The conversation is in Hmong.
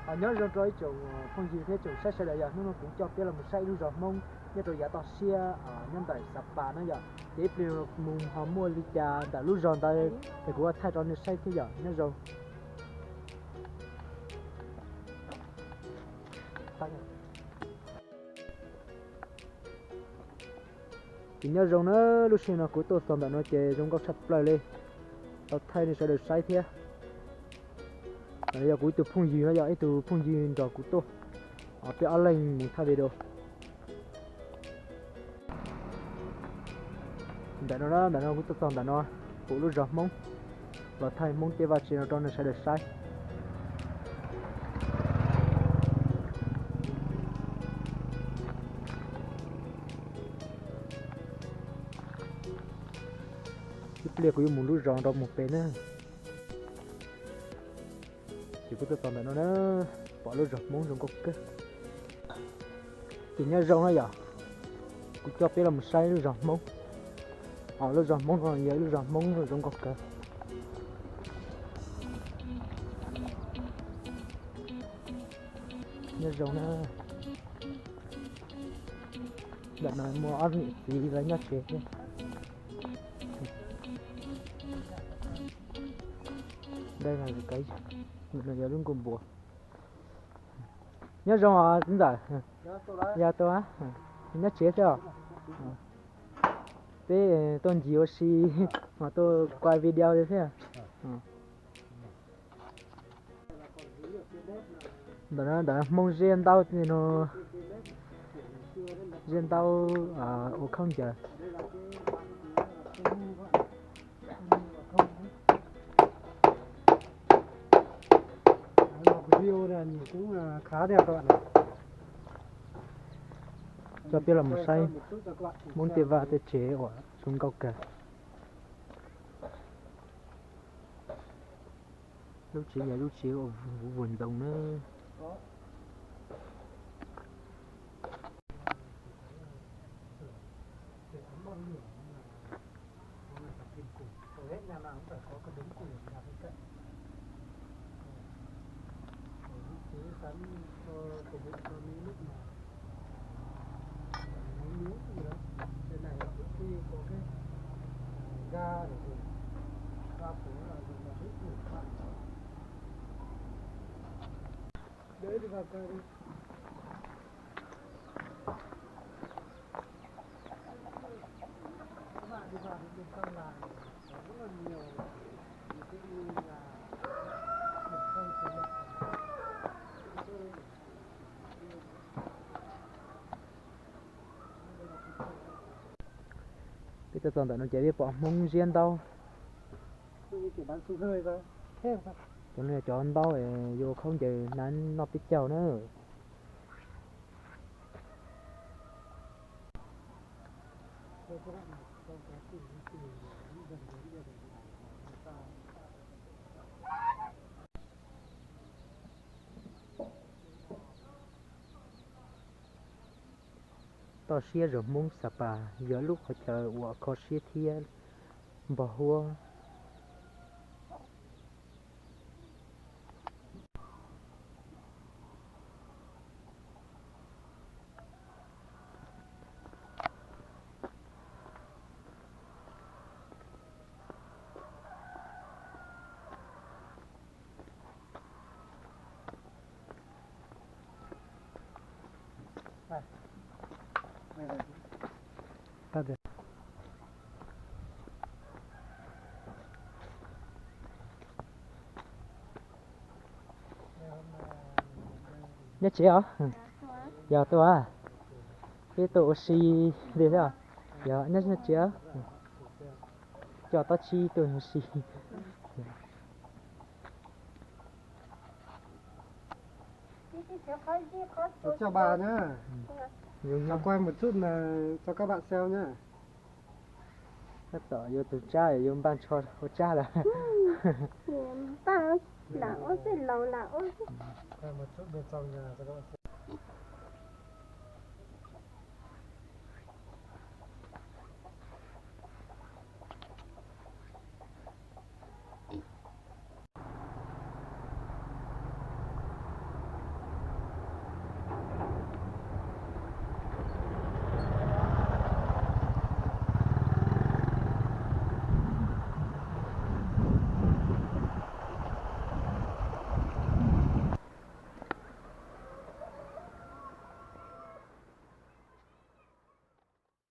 Nyob zoo rau ib tsoom phooj ywg thiab tsoom saib sawv daws yom, hnub no kuv coj peb los mus saib ib lub zos Hmoob nyob rau yav toj siab nyob ntawm Xab Pas na yom. Ces ib pliag mus ho muaj li cas ntawm lub zos ntawd ces kuv thaij rau nej saib thiab yom, nyob zoo. Ces nyob zoo na, lub sij hawm no kuv tuaj txog ntawm no ces zoo nkauj tshaj plaws li, tau thaij nej sawv daws saib thiab. Yog kuv ib tug phooj ywg no yog ib tug phooj ywg nrog kuv tuaj, peb ob leeg mus thaij video. Ntawm no, ntawm no kuv tuaj txog ntawm no, pum lub zos Hmoob, los thaij Hmoob tej vaj tse no rau nej sawv daws saib. Ib pliag kuv yuav mus lub zos rau mus pem na. Ces kuv tuaj txog ntawm no na, pom lub zos Hmoob zoo nkauj kawg. Ces nyob zoo na yom, kuv coj peb los mus saib lub zos Hmoob. Lub zos Hmoob no yog ib lub zos Hmoob zoo nkauj kawg. Nyob zoo na, ntawm no muaj ob niam txiv lawv nyob tsev thiab. Ntawm no yog lub nkuaj npua. Nyob zoo os txiv ntxawm. Yog tuaj, nyob tsev xwb os. Peb tuaj ncig ua si, mas tuaj quay video li thiab. Ntawm no ntawm Hmoob Ziab Ntaub no, Ziab Ntaub ua khaub ncaws. Coj peb los mus saib Hmoob tej vaj tej tsev uas zoo nkauj kawg. Lub tsev yog lub tsev uas vuag ntxoov na. Peb tuaj txog ntawm no ces peb pom Hmoob Ziab Ntaub. Cov no yog cov ntaub yuav khaub ncaws hnav noj peb caug na. Toj siab zos Hmoob Xab Pas yog lub qhov chaw uas kho siab thiab npog huab. Nyob tsev os? Yog tuaj, peb tuaj ua si li thiab. Yog nyob tsev, coj tob tsib tuaj ua si. Cho ba nhá. Cho quay một chút mà cho các bạn xem nhá. Tab tom yuav tus tsab yuav npaj ntsho ua tsab lawm. Npaj lam ua xwb, laus lam ua xwb. Quay một chút bên trong nhà cho các bạn xem.